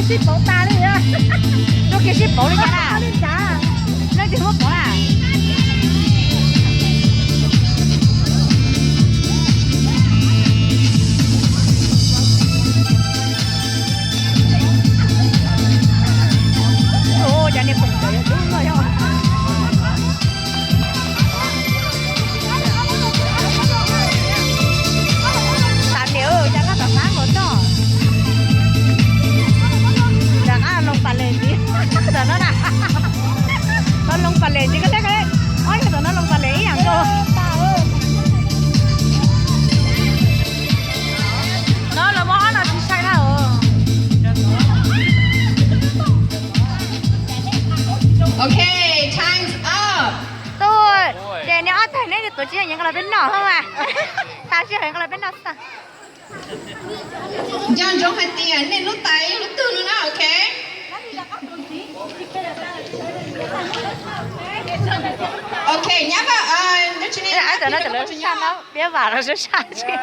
Sib pauv tas li. Tuaj kiag sib pauv li cas na? Leej twg muab pauv na? Ua cas niag pom tawm yog dub no yog. Tas niam, cas koj tom qab nkaus toj. Rov qab loo pas les ntxiv. Tam no na, koj loo pas les ntxiv, koj saib koj, ob niag tom no loo pas les ib yam nkaus. No lawv muab ob no tsis sai na os. Ok, time's up. Tuaj, ces niag ob tag neb tuav tshiab heev nyob qhov los peb noj mas. Tas tshiab heev nyob qhov los peb noj xwb. Nco ntsoov hais tias nej lub tais yog lub twg no na, ok? Ok, nyab, ntawm no lawv sab no, piab vam los sab sab tsis.